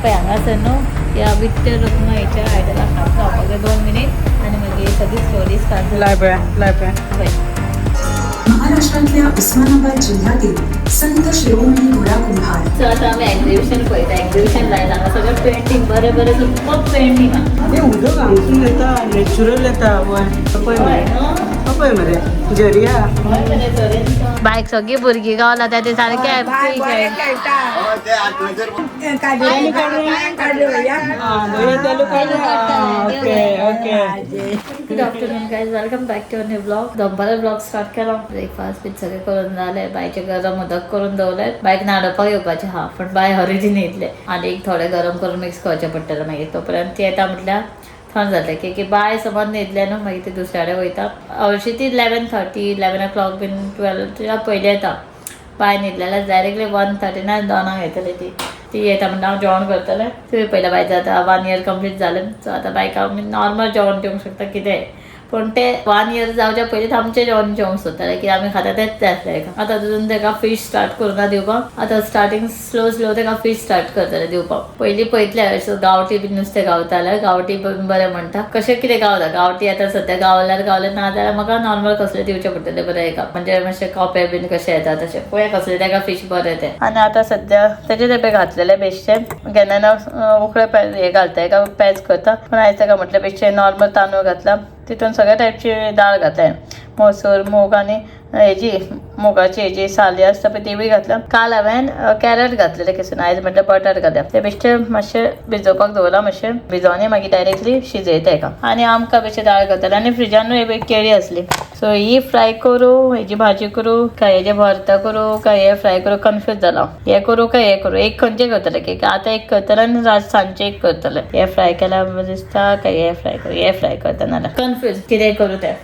पळय हांगासर न्हू ह्या विठ्ठल रुक्माईच्या आयडलाक हात लावपाक जाय 2 मिनीट आनी मागीर सगळी स्टोरी स्टार्ट. लाय पळय, लाय पळय. पळय. महाराष्ट्रातल्या उस्मानाबाद जिल्ह्यातील संत शिरोमणी गोरा कुंभार. सो आतां आमी एग्जिबिशन पळयता. एग्जिबिशन लायला हांगा सगळें पेंटींग, बरें बरें सुपर पेंटींग आहा. ते उदक हांगसून येता, नॅचरल येता. वय पळय हय मरे. न्हू? पळय मरे, झरिया. हय मरे, झरेन बायक सगळी भुरगीं गावला त्या, ते सारखे हॅप्पी. आं, तेलू काडून. Okay okay. Good afternoon guys, welcome back to new vlog. दनपारा व्लॉग स्टार्ट केलो. ब्रेकफास्ट बीन सगळें करून जालें. बायचें गरम उदक करून दवरलें. बायक न्हाणोवपाक येवपाचें आहा, पण बाय ऑलरेडी न्हिदलें आनी एक थोडें गरम करून मिक्स करचें पडटलें. मागीर तो पर्यंत ती येता म्हटल्यार थंड जातलें की की बाय समज न्हिदलें न्हू, मागीर ती दुसऱ्या कडेन वयता. हरशीं ती 11:30, 11 o'clock बीन, 12च्या पयलीं येता. बाय न्हिदलें जाल्यार डायरेक्टली 1:30 ना 2 येतली ती. ती येता म्हणटा हांव जेवण करतलें. तुवें पयलें बाय जाता 1 इयर कंप्लीट जालें. सो आतां बायक आमी नॉर्मल जेवण दिवंक शकता कितेंय, पूण ते 1 इयर जावच्या पयलींच आमचें जेवण जेवंक सोदताले की आमी खाता तेंच जाय आसलें तेका. आतां अजून तेका फीश स्टार्ट करुना दिवपाक. आतां स्टार्टींग स्लो स्लो तेका फीश स्टार्ट करतले दिवपाक. पयलीं पळयतलें अशें गांवठी बी नुस्तें गावतालें, गांवठी बी बरें म्हणटा. कशें कितें गावता गांवठी आतां सद्या गावल्यार गावलें, ना जाल्यार म्हाका नॉर्मल कसलें दिवचें पडटलें बरें एका, म्हणजे मातशें कोपे बीन कशें येता तशें. पळया कसलें तेका फीश बरें तें. आनी आतां सद्या तेजे तेपे घातलेले बेश्टे. केन्ना ना उकळे पेज हे घालता, एका पेज करता, पूण आयज तेका म्हटलें बेश्टे नॉर्मल तांदूळ घातला. तितून सगळ्या टायपची दाळ घातल्या, मसूर, मूग आनी हेजी मुगाची हेजी साली आसता पळय, ती बी घातल्या. काल हांवें कॅरट घातलेले किसून, आयज म्हटल्यार बटाट घातल्या. ते बेश्टे मातशे भिजोवपाक दवरला, मातशे भिजोवनी मागीर डायरेक्टली शिजयता एका. आनी आमकां बेश्टे दाळ घातले. आनी फ्रिजानूय एक केळी आसली, सो ही फ्राय करूं, हेजी भाजी करूं, काय हेजे भरता करूं, काय हे फ्राय करूं, कन्फ्यूज जाला. हे करूं काय हे करूं, एक खंयचें करतलें की आतां एक करतलें आनी सांजचें एक करतलें. हे फ्राय केल्यार दिसता काय हे फ्राय करूं? हे फ्राय करता नाल्यार कन्फ्यूज कितें करूं तें.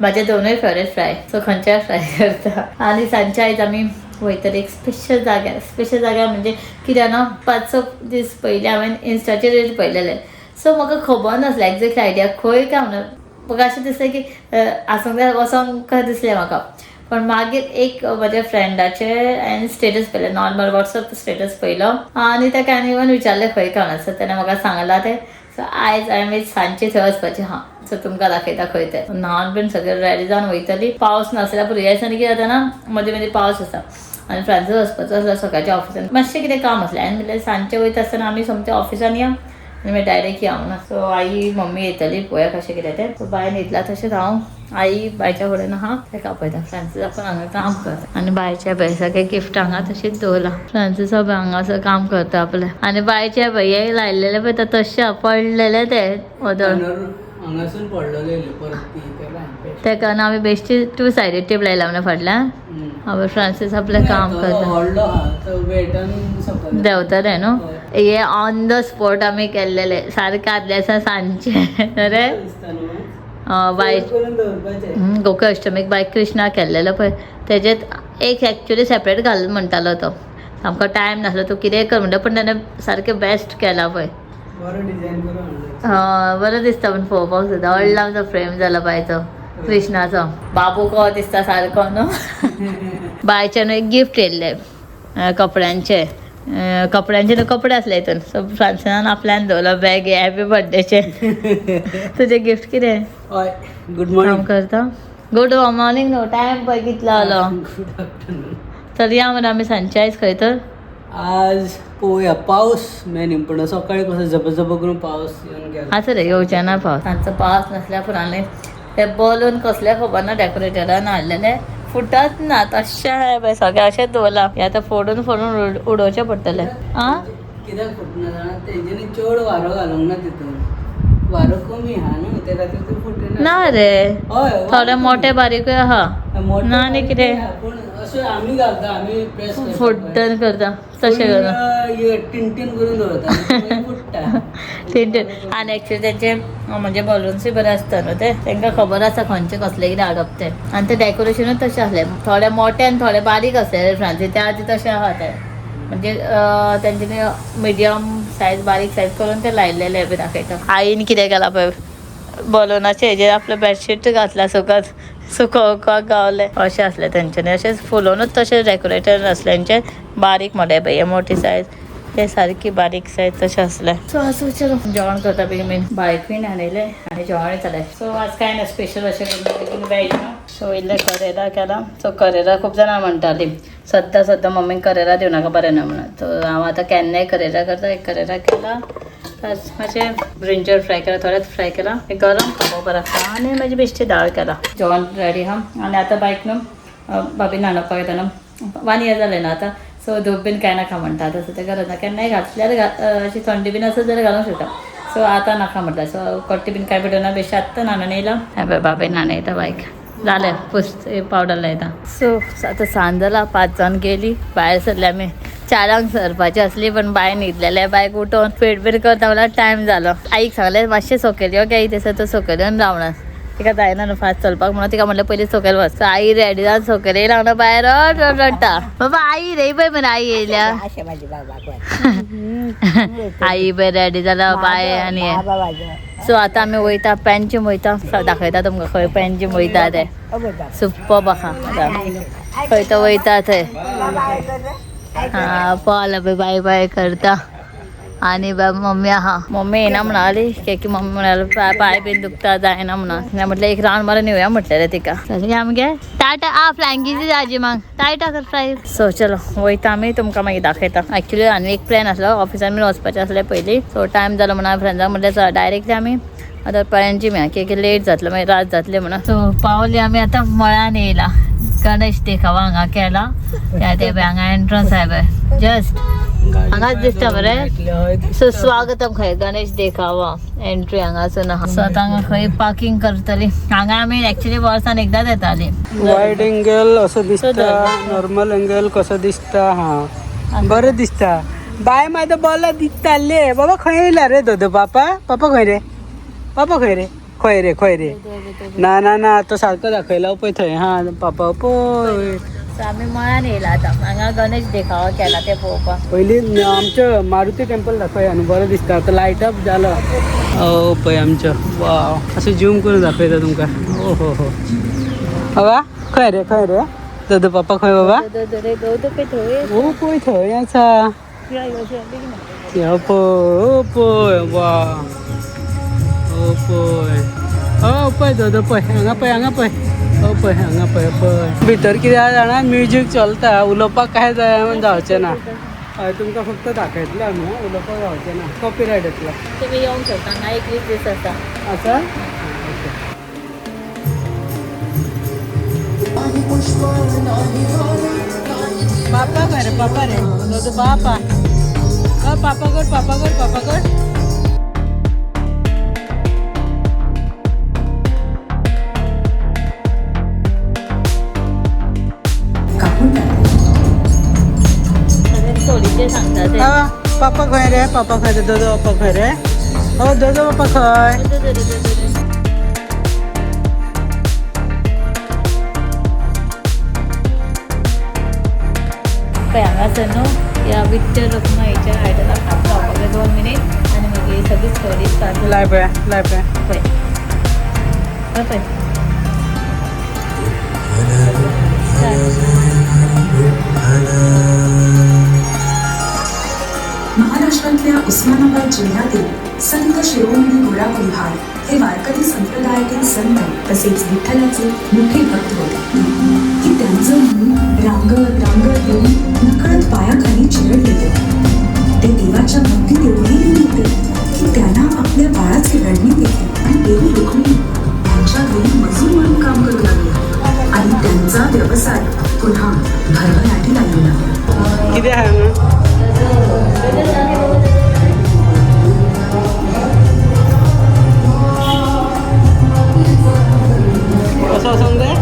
म्हाजे दोनूय फेवरेट फ्राय, सो खंयच्याय फ्राय करता. आनी सांजचे आयज आमी वयतले एक स्पेशल जाग्यार. स्पेशल जाग्यार म्हणजे कित्याक न्हू, 5-6 दीस पयलीं हांवें इन्स्टाचेर रील पळयलेले. सो म्हाका खबर नासलें एग्जॅक्ट आयडिया खंय काय म्हणून. म्हाका अशें दिसलें की आसूंक जाय, वचोंक काय दिसलें म्हाका. पण मागीर एक म्हज्या फ्रेंडाचे हांवें स्टेटस पळयलें, नॉर्मल वॉट्सएप स्टेटस पळयलो आनी ताका हांवें इवन विचारलें खंय काय आसा. तेणें म्हाका सांगलां तें. सो आयज आमी सांजचे थंय वचपाचें आहा. सो तुमकां दाखयता खंय तें. न्हावन बीन सगळें रेडी जावन वयतली. पावस नासल्यार पुरो. ह्या दिसांनी कितें जाता ना, मदीं मदीं पावस आसा. आनी फ्रांसीस वचपाचो आसलो सकाळच्या ऑफिसान, मातशें कितें काम आसलें. आनी म्हणल्यार सांजचे वयता आसतना आमी सोमते ऑफिसान या आनी मागीर डायरेक्ट या म्हणून. सो आई मम्मी येतली, पळोवया कशें कितें तें. सो बाय न्हिदला तशेंच हांव आई बायच्या फुड्यान आहा, ताका आपयता. फ्रांसीस आपण हांगा काम करता आनी बायच्या पळय सगळे गिफ्ट हांगा तशीच दवरला. फ्रांसीस पळय हांगासर काम करता आपलें. आनी बायचे पळय हे लायलेले पळय तशें पडलेले ते वदळ. हांगासून पडलेले परत ती केला. तेका ना आमी बेश्टी टू सायडीड टेप लायला म्हणून फाटल्यान. हांव फ्रांसीस आपलें काम करता. व्हडलो आहा तो वेटान सकयल देंवतले न्हू. हे ऑन the spot आमी केल्लेले सारकें आदल्या दिसा सांजचे अरे. दिसता न्हू. बाय. करून दवरपाचें. गोकुळ अष्टमीक बायक कृष्णा केल्लेलो पळय, तेजेत एक एक्चुली सेपरेट घाल म्हणटालो तो. सामको टायम नासलो, तूं कितेंय कर म्हणटा, पूण तेणें सारकें बेस्ट केला पळय. बरो डिझायन करून हाडलो. हय, बरें दिसता पूण पळोवपाक सुद्दां. व्हडलो आमचो फ्रेम जाला बायचो कृष्णाचो. बाबू को दिसता सारको न्हू. बायच्यान न्हू एक गिफ्ट येयल्लें कपड्यांचे. कपड्यांचे न्हू, कपडे आसले हितून. सो फ्रांसिनान आपल्यान दवरलो बॅग हॅपी बर्थडेचे. तुजें गिफ्ट कितें? हय, गुड काम मॉर्निंग. करता. गुड मॉर्निंग न्हू, टायम पळय कितलो जालो. Good afternoon. तर या मरे आमी सांजचे आयज खंय तर? आज पळोवया, पावस मेन इम्पोर्टंट. सकाळी कसो झप झप करून पावस येवन गेला. आसा रे, येवचे ना पावस. तांचो पावस नसल्या पुराने ते बलून कसले खबर ना, डेकोरेटरान हाडलेले, फुटत ना तशें आहा पळय, सगळें अशेंच दवरलां. हे आतां फोडून फोडून उडोवचें पडटलें आं. कित्याक फुटना जाणा? तेंच्यांनी चड वारो घालूंक ना तितून, वारो कमी आहा न्हू, ते खातीर ते फुटना. ना रे. हय. थोडे मोठे बारीकूय आहा. मोठे ना आनी बारीक कितें? आहा, पूण अशें आमी घालता, आमी प्रेस करता. फुटन करता तशें करता. टिन टिन करून दवरता, मागीर फुट्टा. तीन तीन. आनी एक्चुली तेंचे म्हणजे बलून्सूय बरे आसता न्हू ते. तांकां खबर आसा खंयचे कसले कितें हाडप ते. आनी ते डेकोरेशनूच तशें आसलें, थोडे मोठे आनी थोडे बारीक आसले फ्रांसी त्या खातीर तशें आहा ते. म्हणजे तेंच्यांनी मिडियम सायज, बारीक सायज करून ते लायलेले बी दाखयता. आईन कितें केलां पळय, बलूनाचे हेजेर आपलें बेडशीट घातलां सुकत सुकोवपाक गावलें अशें आसलें तेंच्यांनी. अशेंच फुलोनूच तशें डेकोरेटेड आसलें तेंचें. बारीक मोठे पळय, हे मोठी सायज. ते सारकी बारीक सायज तशें आसलें. सो आसूं, चलो जेवण करता बेगीन बेगीन. बायकूय न्हाणयलें आनी जेवणूय जालें. सो आज कांय ना स्पेशल अशें करून, बेगीन वेज न्हू. सो इल्लें करेला केलां. सो करेला खूब जाणां म्हणटालीं सद्दां सद्दां मम्मीक करेला दिवं नाका, बरें ना म्हणून. सो हांव आतां केन्नाय करेला करता. एक करेला केला, प्लस मातशें ब्रिंजल फ्राय केला, थोडेंच फ्राय केला, एक गरम खावपाक बरें आसता. आनी मागीर बेश्टी दाळ केला. जेवण रेडी आहा. आनी आतां बायक न्हू भाबी न्हाणोवपाक येता न्हू, 1 इयर जालें ना आतां. सो धूप बीन कांय नाका म्हणटा आतां सद्या गरज ना. केन्नाय घातल्यार अशी थंडी बीन आसत जाल्यार घालूंक शकता. सो आतां नाका म्हटल्यार, सो कट्टी बीन कांय पेटोवना, बेश्टें आत्तां न्हाणून येयला. हें पळय बाबी न्हाणयता बायक, जालें पुस पावडर लायता. सो आतां सांज जाला, 5 जावन गेली. भायर सरले आमी, 4 सरपाची आसली पण बाय न्हिदलेले. बायक उठोवन पेट बीट करता म्हणल्यार टायम जालो. आईक सांगलें मातशें सकयल यो गे, आई तो सकयल येवन रावना, तिका जायना न्हू फास्ट चलपाक म्हणून तिका म्हटलें पयलीं सकयल वच. सो आई रेडी जावन सकयल येयला म्हणून बाय रड रड रडटा. बाबा आई रे पळय मरे आई येयल्या. आई पळय रेडी जाला बाय. आनी सो आतां आमी वयता पेंजीम वयता, दाखयता तुमकां खंय पेंजीम वयता ते. सुपर आहा खंय तो वयता थंय. हा पावला पळय बाय बाय करता. आनी बा मम्मी आहा, मम्मी येना म्हणाली की मम्मी म्हणाली पाय बीन दुखता जायना म्हणून. म्हटलं एक राउंड मारून येवया म्हटलें रे तिका. आमगे टाटा आ फ्लायंगीची आजी माग टाटा कर फ्लाय. सो चलो वयता आमी, तुमकां मागीर दाखयता. एक्चुली आनी एक प्लॅन आसलो, ऑफिसान बीन वचपाचें आसलें पयलीं. सो टायम जालो म्हणून हांवें फ्रेंड्सांक म्हटलें चल डायरेक्टली आमी आतां पणजी या, की लेट जातलो मागीर रात जातली म्हणून. सो पावली आमी आतां मळ्यान येयला. गणेश देखावा हांगा केला, त्या ते पळय हांगा एंट्रन्स आहे पळय, जस्ट हांगाच दिसता मरे. सो स्वागतम खंय गणेश देखावा एंट्री हांगासून आहा. सो आतां हांगा खंय पार्किंग करतली. हांगा आमी एक्चुली वर्सान एकदाच येताली. वायड एंगल असो दिसता, नॉर्मल एंगल कसो दिसता. हा बरें दिसता. बाय माझं बोला दिसताले. बाबा खंय येयला रे दोदो पापा? पापा खंय रे? पापा खंय रे? खंय रे? खंय रे? ना ना ना, तो सारको दाखयला पळय थंय. हा पापा पळय. सो आमी मळ्यान येयला आतां, हांगा गणेश देखावा केला ते पळोवपाक. पयलीं आमचं मारुती टेम्पल दाखय न्हू, बरें दिसता आतां लायट अप जालो. ओ पळय आमचो, वाव, अशें झूम करून दाखयता तुमकां. ओ हो हो, बाबा खंय रे? खंय रे दोदो पापा? खंय बाबा? ओ पळय थंय आसा. हो पळय, ओ पळय, वा, ओ पळय, ओ पळय दोदो पळय, हांगा पळय, हांगा पळय, ओ पळय, हांगा पळय पळय. भितर कितें आहा जाणा, म्युजीक चलता, उलोवपाक कांय जाय म्हूण जावचें ना. हय तुमकां फक्त दाखयतलें आमी, उलोवपाक जावचें ना, कॉपीरायट येतलो. तुमी येवंक शकता, हांगा एक दीस आसा. आसा. पापा खंय रे? पापा रे दोदो पापा, पापा कर, पापा कर, पापा कर. कापून टाकले. स्टोरीचे सांगता ते. पापा खंय रे? पापा खंय रे? दोदो पापा खंय रे? ओ दोदो पापा खंय? पळय हांगासर न्हू ह्या विठ्ठल रखुमाईच्या आयडलाक हात लावपाक जाय 2 मिनीट आनी मागीर सगळी स्टोरी स्टार्ट. लाय पळय, लाय पळय. पळय पळय पळय. महाराष्ट्रातल्या उस्मानाबाद जिल्ह्यातील संत शिरोमणी गोरा कुंभार हे वारकरी संप्रदायातील संत तसेच विठ्ठलाचे मोठे भक्त होते. की त्यांचं मन रांगत रांगत येऊन नकळत पायाखाली चिरडले गेले. ते देवाच्या भक्तीत एवढे लीन होते की त्यांना आपल्या बाळाचे रडणे देखील आणि देवी रुक्मिणी यांच्या घरी मजूर म्हणून काम करू लागले आणि त्यांचा व्यवसाय पुन्हा भरभराटीला येऊ लागला. कितें आहा हांगा? कसो वचोंक जाय?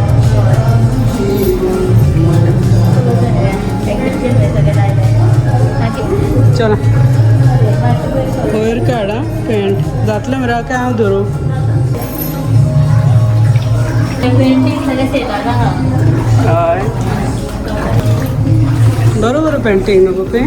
चला वयर काड. आं पेंट जातलें मरे काय हांव धरूं? हय बरोबर पेंटींग न्हू पप्पी?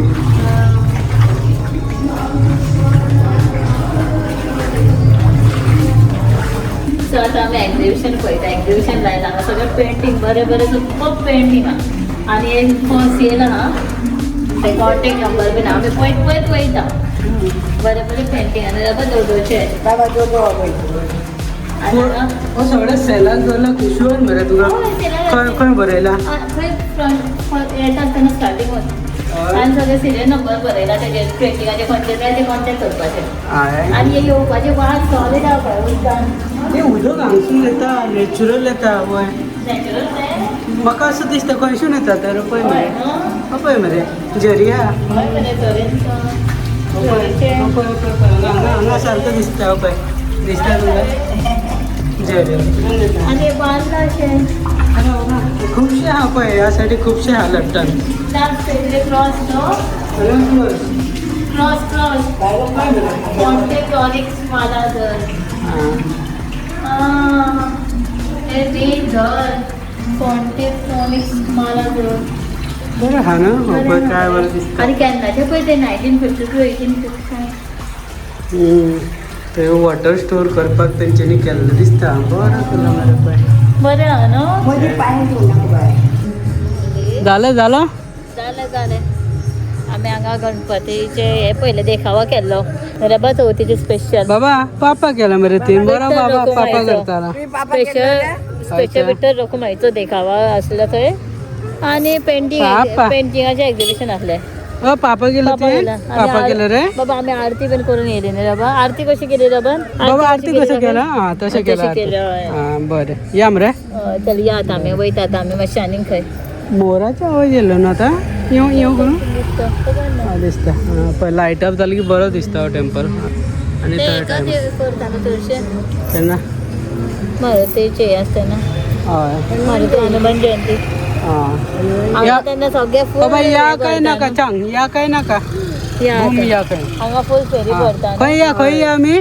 सो आतां आमी एग्जिबिशन पळयता. एग्जिबिशन लायला हांगा सगळें पेंटींग बरें बरें सुपर पेंटींग आहा. आनी एक फॉर सेल आहा. ते कॉन्टेक्ट नंबर बीन आमी पळयत पळयत वयता. बरें बरें पेंटींग आनी बाबा दोदोचे. बाबा दोदो पळय. आनी हांगा हो सगळें सेलाक दवरला कुशवन मरे तुका. हय, सेलाक. खंय खंय बरयला? खंय फ्रंट येता आसतना स्टार्टींग वता आनी सगळे सिरियल नंबर बरयला तेजेर. पेंटिंगाचे खंयचे जाय ते कॉन्टेक्ट करपाचे. हय. आनी हे येवपाचे वाट सॉलीड आहा पळय उदकान. ते उदक हांगसून येता, नॅचरल येता. वय. नॅचरल तें. म्हाका असो दिसता खंयसून येता तर. पळय हय मरे. न्हू. हो पळय मरे झरिया. हय मरे, झरेन. हो पळय, हो पळय, हो पळय, हांगा हांगा सारको दिसता. हो पळय, दिसता तुका झरिया. आनी बांदला अशें. अरे बाबा, खुबशे आहा पळय ह्या सायडीक, खुबशे आहा लट्टन. लास्ट सायडीक क्रॉस न्हू. क्रॉस क्रॉस कोणते क्लॉनिक्स माला जर. हे मेन घर कोणते क्लॉनिक्स माला जर. बरं हा ना, हो पळय काय बरं दिसता. आनी केन्नाचे पळय ते 1952, 1855. थंय वॉटर स्टोर करपाक तेंच्यांनी केल्लें दिसता. बरं केलां मरे पळय. बरें आहा न्हू. मदीं पांय दवरनाका बाय. जालें जालो. जालें जालें. आमी हांगा गणपतीचे हे पयले देखावो केल्लो रबा चवथीचे स्पेशल. बाबा पापा केला मरे ते बरो. बाबा पापा करताला. स्पेशल स्पेशल विठ्ठल रखुमाईचो देखावा आसलो थंय आनी पेंटींग पापा. पेंटिंगाचें एक्झिबिशन आसलें. ओ पापा गेलो पापा ते. गेला. आनी पापा गेलो रे. बाबा आमी आरती बीन करून येयली न्ही बाबा? आरती कशी केली बाबा? बाबा आरती कसं केला? हा, तशें केलं. केलं हय. हा बरें, या मरे. हय, चल या आतां आमी वयता. आतां आमी मातशें आनीक खंय. मोराचो आवाज येयलो न्हू आतां येवं येवं करून. दिसता खबर ना. हा, दिसता. हा, पळय लायट अप जालें की बरो दिसता हो टेम्पल आनी ते थंय एकाच टायम करता न्हू चडशे. केन्ना? मारुतीचे हे आसता ना. हय. मारुती हनुमान जयंती. हां. हांगा या तेन्ना सगळे फूल बाबा या काय नाका चांग या काय नाका. या. भूम या काय. हांगा फूल फेरी भरता. खंय या, खंय या आमी?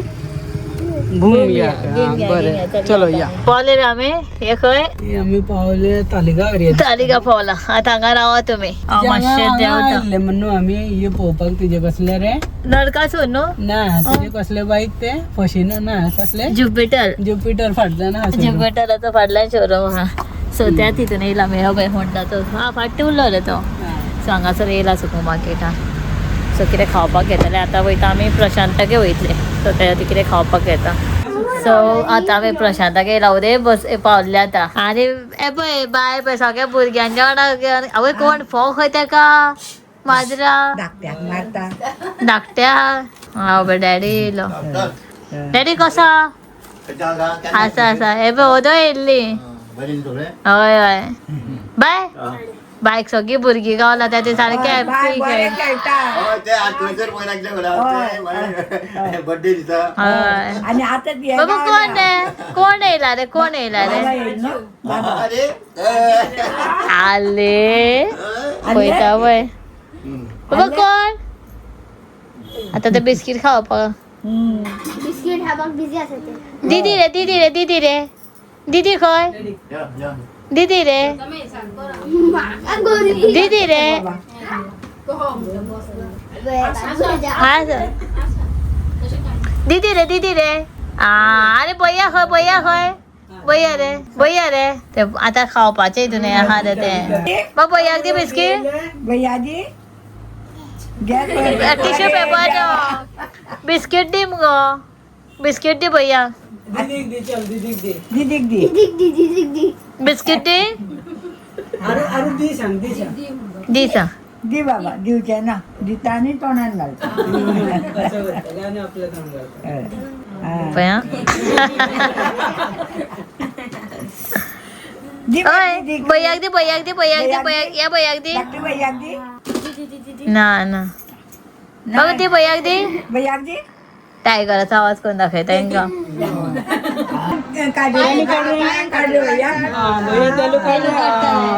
भूम या. हा, बरें, चलो या. पावले रे आमी हे खंय? हे आमी पावले तालिगांव एरिया. तालिका पावला. आतां हांगा रावा तुमी. हांव मातशें देंवता. आयिल्ले म्हणून आमी हे पळोवपाक. तुजे कसले रे? नरकासूर न्हू. ना, तुजे कसले बाईक ते फशिनो ना कसले? ज्युपिटर. ज्युपिटर फाटल्यान आहा. ज्युपिटराचो फाटल्यान शोरूम आहा. सो त्या तितून येयला आमी. हो पळय होंडाचो हा फाटी उरलो रे तो. सो हांगासर येयला सुपर मार्केटान. सो कितें खावपाक घेतले. आतां वयता आमी प्रशांतागे वयतले. सो त्या खातीर कितें खावपाक घेता. सो आतां आमी प्रशांतागे येयला. उदय बस पावल्ले आतां. आनी हे पळय बाय पळय सगळ्या भुरग्यांच्या वांगडा. आवय कोण फोव खंय तेका माजरा. धाकट्याक मारता. धाकट्या. हांव पळय डॅडी येयलो. डॅडी कसो आसा? आसा. हे पळय ओदोय येयल्ली. हय हय बाय बायक सगळीं भुरगीं गावला त्या ते सारकें बाय हॅप्पी. बरें खेळटा. बर्थडे दिसा. हय. आनी आतां हे बाबा गावला. कोण रे? कोण येयला रे? कोण येयला बाबा रे? येयलो न्हू? बाबा. अरे. आले पळयता पळय बाबा कोण. आतां ते बिस्कीट खावपाक. बिस्किट खावपाक बिजी आसा ते. दीदी रे, दीदी रे, दीदी रे, दीदी खंय? दीदी रे, दीदी रे. हा दीदी रे, दीदी रे. आ अरे भैया खंय? भैया खंय? भैया रे, भैया रे. ते आतां खावपाचें हितून हें आहा रे तें. बा भैयाक दी बिस्कीट. भैया दी घे. टिश्यू पेपर बिस्कीट दी मुगो. बिस्कीट दी भैया. दीदीक दी, चल दीदीक दी. दीदीक दी. दीदीक दी, दीदीक दी. बिस्कीट दी. आरू आरू दी, सांग, दी सांग. दी सांग. दी बाबा. दिवचें ना, दिता आनी तोंडान घालता. कसं करतलें आनी आपल्या तोंड घालता. हय. हा. पळय हा. दी बाय हय. दीदीक. भैयाक दी, भैयाक दी, भैयाक दी. भैयाक या, भैयाक दी. धाकटी भैयाक दी. ना ना बाबा, दी भैयाक दी. भैयाक दी. टायगराचो आवाज करून दाखय तांकां. काडले काडले भैया. हा भैया तेलू काडले.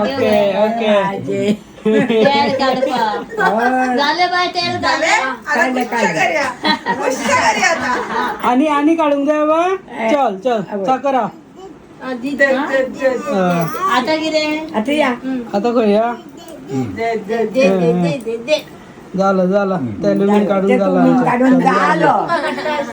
Okay okay. आजे. तेल काडपा जालें बाय, तेल काडलें. काडले काडले. आणि आणि काढूंक जाय बा. चल चल चाकरा. आतां कितें? आतां या. आता खंय या? दे दे दे दे दे. झालं झालं, तेलू बीन काढून ते झालं काडून आमचें. जालो.